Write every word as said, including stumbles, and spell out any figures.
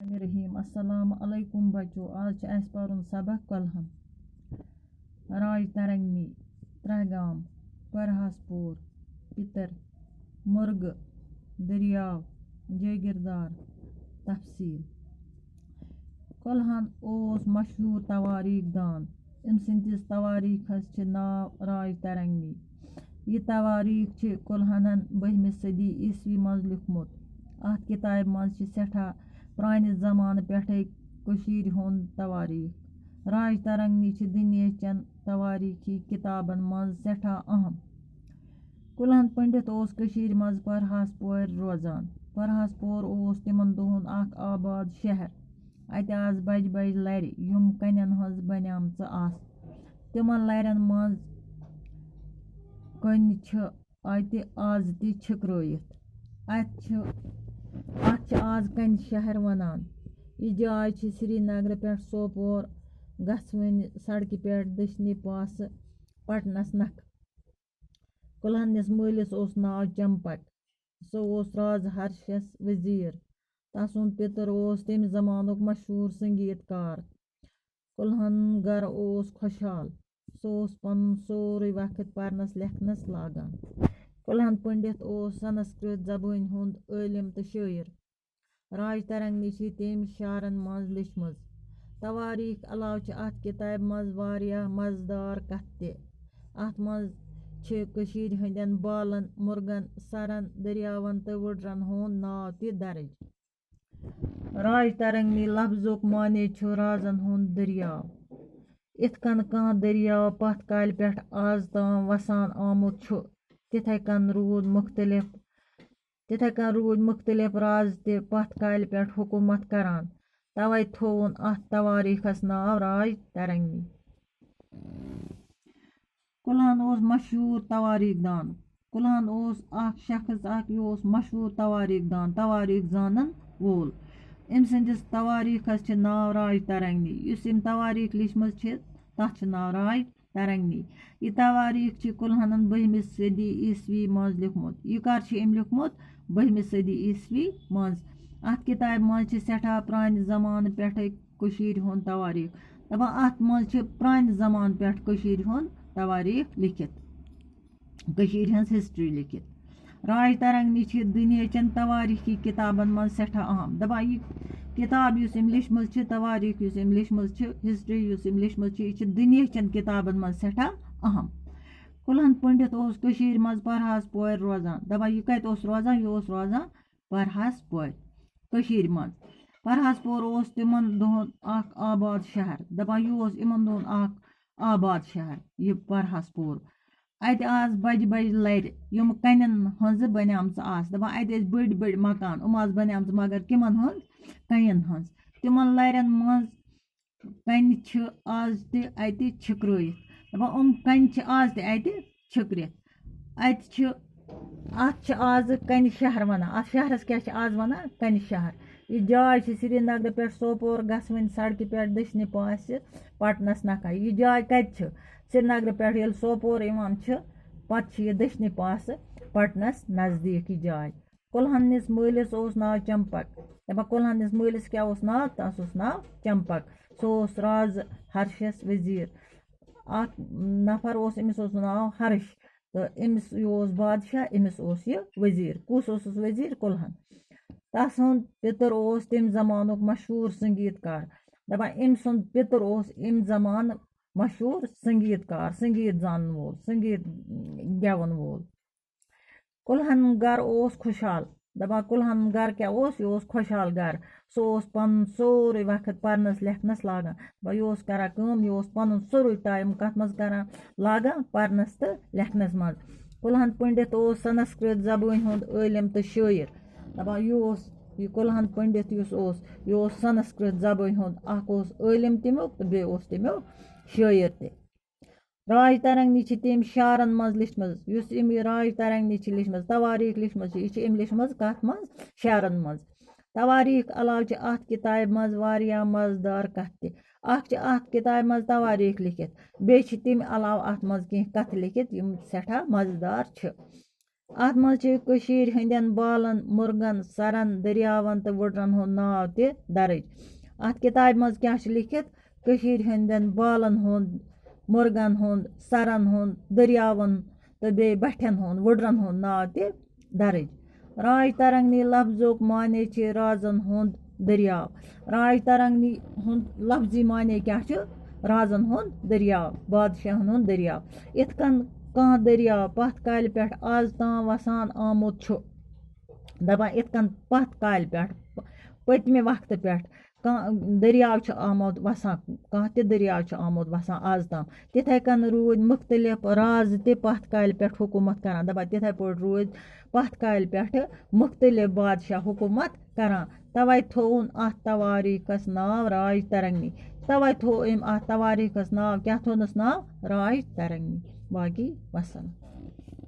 الرحمن الرحیم۔ السلام علیکم بچو، آز چھُ اَسہِ پَرُن سبق کۄلہَن۔ راج ترنگنی، ترٛہ گام، پرہاس پوٗر، پِتٕر، مُرگہٕ، دٔریاو، جٲگیٖردار، تفصیٖل۔ کۄلہَن اوس مشہوٗر توٲریٖخ دان۔ أمۍ سٕنٛدِس توٲریٖخَس چھِ ناو راج ترنگنی۔ یہِ توٲریٖخ چھِ کُلہنَن بٔہمہِ صٔدی عیسوی منٛز لیوٗکھمُت۔ اَتھ کِتابہِ منٛز چھِ سٮ۪ٹھاہ پرٛانہِ زمانہٕ پٮ۪ٹھَے کٔشیٖرِ ہُنٛد توٲریٖخ۔ راج ترنگنی چھِ دُنیاہچٮ۪ن توٲریٖخی کِتابَن منٛز سٮ۪ٹھاہ اہم۔ کُلہن پٔنڈِت اوس کٔشیٖرِ منٛز پرہاس پورِ روزان۔ پرہاس پور اوس تِمن دۄہن اکھ آباد شہر۔ اَتہِ آسہٕ بجہِ بجہِ لرِ، یِم کنٮ۪ن ہٕنٛز بنیمژٕ آسہٕ۔ تِمن لرٮ۪ن منٛز کنہِ چھِ اَتہِ آز تہِ چھِکرٲیِتھ۔ اَتہِ چھِ، اَتھ چھِ آز کنہِ شہر وَنان۔ یہِ جاے چھِ سرینگرٕ پٮ۪ٹھ سوپور گژھوٕنہِ سڑکہِ پٮ۪ٹھ دٔچھنہِ پاسہٕ پٹنس نکھٕ۔ کُلہنِس مٲلِس اوس ناو چمپک۔ سُہ اوس راز ہرشس وزیٖر۔ تسُنٛد پِتُر اوس تَمہِ زمانُک مشہوٗر سنگیت کار۔ کُلہن گرٕ اوس خۄشحال۔ سُہ اوس پنُن سورُے وقت پرنس لیکھنس لاگان۔ کُلہن پنڈت اوس سنسکرت زبٲنۍ ہُنٛد عٲلِم تہٕ شٲعر۔ راج ترنگنی چھِ تٔمۍ شعرن منٛز لیچھمٕژ۔ توٲریٖخ علاوٕ چھِ اَتھ کِتابہِ منٛز واریاہ مزٕدار کتھٕ تہِ۔ اَتھ منٛز چھِ کٔشیٖرِ ہٕنٛدٮ۪ن بالن، مُرگن، سرن، دٔریاوَن تہٕ وٕڈرَن ہُنٛد ناو تہِ درٕج۔ راج ترنگنی لفظُک معنی چھُ رازن ہُنٛد دٔریاو۔ اِتھ کٔنۍ کانٛہہ دٔریاو پتھ کالہِ پٮ۪ٹھ آز تام وسان آمُت چھُ، تِتھے کٔنۍ روٗد مُختٔلِف تِتھے کٔنۍ روٗدۍ مُختٔلِف راز تہِ پتھ کالہِ پٮ۪ٹھ حکوٗمت کران۔ توے تھووُن اَتھ توٲریٖخس ناو راج ترنگی۔ کُلہن اوس مشہوٗر توٲریٖخ دان۔ کُلہن اوس اکھ شخص اکھ، یہِ اوس مشہوٗر توٲریٖخ دان، توٲریٖخ زانن وول۔ أمۍ سٕنٛدِس توٲریٖخس چھِ ناو راج ترنگی۔ یُس أمۍ توٲریٖخ لیچھمٕژ چھِ، تَتھ چھِ ناو راج ترنگی۔ یہِ توٲریٖخ چھِ کُلہنن بٔہمہِ صٔدی عیسوی منٛز لیوٗکھمُت۔ یہِ کر چھِ أمۍ لیوٗکھمُت؟ بٔہمہِ صٔدی عیسوی منٛز۔ اَتھ کِتابہِ منٛز چھِ سٮ۪ٹھاہ پرٛانہِ زمانہٕ پٮ۪ٹھَے کٔشیٖرِ ہُنٛد توٲریٖخ۔ دَپان، اَتھ منٛز چھِ پرٛانہِ زمانہٕ پٮ۪ٹھ کٔشیٖرِ ہُنٛد توٲریٖخ لیکھِتھ، کٔشیٖرِ ہٕنٛز history لیکھِتھ۔ راج ترنگنی چھِ دُنیاہچٮ۪ن توٲریٖخی کِتابَن منٛز سٮ۪ٹھاہ اہم۔ دَپان، یہِ کِتاب یُس أمۍ لیچھمٕژ چھِ، توٲریٖخ یُس أمۍ لیچھمٕژ چھِ، history یُس أمۍ لیچھمٕژ چھِ، یہِ چھِ دُنیاہچٮ۪ن کِتابَن منٛز سٮ۪ٹھاہ اہم۔ کُلہن پنڈت اوس کٔشیٖرِ منٛز پرہاس پورِ روزان۔ دَپان، یہِ کَتہِ اوس روزان؟ یہِ اوس روزان پرہاس پورِ، کٔشیٖرِ منٛز۔ پرہاس پور اوس تِمن دۄہن اکھ آباد شہر۔ دَپان، یہِ اوس یِمن دۄہن اکھ آباد شہر، یہِ پرہاس پور۔ اَتہِ آسہٕ بجہِ بجہِ لرِ، یِم کنٮ۪ن ہٕنٛزٕ بنیمژٕ آسہٕ۔ دَپان، اَتہِ ٲسۍ بٔڑۍ بٔڑۍ مکان، یِم آسہٕ بنیمژٕ، مگر کِمن ہٕنٛز؟ کنٮ۪ن ہٕنٛز۔ تِمن لرٮ۪ن منٛز کنہِ چھِ آز تہِ اَتہِ چھِکرٲیِتھ۔ دَپان، یِم کنہِ چھِ آز تہِ اَتہِ چھِکرِتھ۔ اَتہِ چھِ، اَتھ چھِ آز کنہِ شہر وَنان۔ اَتھ شہرَس کیٛاہ چھِ آز وَنان؟ کنہِ شہر۔ یہِ جاے چھِ سرینگرٕ پٮ۪ٹھ سوپور گژھوٕنۍ سڑکہِ پٮ۪ٹھ دٔچھنہِ پاسہِ پٹنَس نکھٕ۔ یہِ جاے کَتہِ چھِ؟ سرینگرٕ پٮ۪ٹھ ییٚلہِ سوپور یِوان چھِ، پَتہٕ چھِ یہِ دٔچھنہِ پاسہٕ پٹنَس نزدیٖک یہِ جاے۔ کُلہنِس مٲلِس اوس ناو چمپک۔ دَپان، کُلہنِس مٲلِس کیٛاہ اوس ناو؟ تَس اوس ناو چمپک۔ سُہ اوس راز ہرشَس وزیٖر۔ اَکھ نفر اوس، أمِس اوس ناو ہرش۔ تہٕ أمِس، یہِ اوس بادشاہ، أمِس اوس یہِ وزیٖر۔ کُس اوسُس وزیٖر؟ کُلہن۔ تَس ہُنٛد پِتُر اوس تَمہِ زمانُک مشہوٗر سنگیت کار۔ دَپان، أمۍ سُنٛد پِتُر اوس اَمہِ زمانہٕ مشہوٗر سنگیت کار، سنگیت زانن وول، سنگیت گٮ۪وَن وول۔ کُلہن گَر اوس خۄشحال۔ دَپان، کُلہن گَر کیٛاہ اوس؟ یہِ اوس خۄشحال گَر۔ سُہ اوس پَنُن سورُے وقت پَرنَس لیکھنَس لاگان۔ دَپان، یہِ اوس کران کٲم، یہِ اوس پَنُن سورُے time کَتھ منٛز کران؟ لاگان پَرنَس تہٕ لیکھنَس منٛز۔ کُلہن پنڈت اوس سنسکرت زبٲنۍ ہُنٛد عٲلِم تہٕ شٲعر۔ دَپان، یہِ اوس، یہِ کُلہن پنڈت یُس اوس، یہِ اوس سنسکرت زبٲنۍ ہُنٛد اکھ اوس عٲلِم تَمیُک تہٕ بیٚیہِ اوس تَمیُک شٲعر تہِ۔ راج ترنگنی چھِ تٔمۍ شعرن منٛز لیچھمٕژ، یُس أمۍ یہِ راج ترنگنی چھِ لیچھمٕژ، توٲریٖخ لیچھمٕژ چھِ، یہِ چھِ أمۍ لیچھمٕژ کَتھ منٛز؟ شعرن منٛز۔ توٲریٖخ علاوٕ چھِ اَتھ کِتابہِ منٛز واریاہ مزٕدار کَتھٕ تہِ۔ اَکھ چھِ اَتھ کِتابہِ منٛز توٲریٖخ لیکھِتھ، بیٚیہِ چھِ تَمہِ علاوٕ اَتھ منٛز کینٛہہ کَتھٕ لیکھِتھ، یِم سٮ۪ٹھاہ مزٕدار چھِ۔ اَتھ منٛز چھِ کٔشیٖرِ ہٕنٛدٮ۪ن بالَن، مُرگَن، سَرَن، دٔریاوَن تہٕ وُڈرَن ہُنٛد ناو تہِ درٕج۔ اَتھ کِتابہِ منٛز کیٛاہ چھُ لیٖکھِتھ؟ کٔشیٖرِ ہٕنٛدٮ۪ن بالَن ہُنٛد، مُرگَن ہُنٛد، سَرَن ہُنٛد، دٔریاوَن تہٕ بیٚیہِ بَٹھٮ۪ن ہُنٛد، وُڈرَن ہُنٛد ناو تہِ درٕج۔ راج ترنگنی لفظُک معنی چھِ رازَن ہُنٛد دٔریاو۔ راج ترنگنی ہُنٛد لفظی معنی کیٛاہ چھُ؟ رازَن ہُنٛد دٔریاو، بادشاہَن ہُنٛد دٔریاو۔ یِتھ کٔنۍ کانٛہہ دٔریاو پَتھ کالہِ پٮ۪ٹھ آز تام وَسان آمُت چھُ۔ دَپان یِتھ کٔنۍ پَتھ کالہِ پٮ۪ٹھ، پٔتمہِ وقتہٕ پٮ۪ٹھ کانٛہہ دٔریاو چھُ آمُت وَسان، کانٛہہ تہِ دٔریاو چھُ آمُت وَسان آز تام۔ تِتھَے کٔنۍ روٗدۍ مُختٔلِف راز تہِ پَتھ کالہِ پٮ۪ٹھ حکوٗمت کَران۔ دَپان تِتھَے پٲٹھۍ روٗدۍ پَتھ کالہِ پٮ۪ٹھٕ مُختٔلِف بادشاہ حکوٗمت کَران۔ تَوَے تھووُن اَتھ تواریٖخَس ناو راج ترنگنی۔ تَوَے تھوو أمۍ اَتھ تواریٖخَس ناو، کیٛاہ تھوونَس ناو؟ راج ترنگنی۔ باقی وَسَلام۔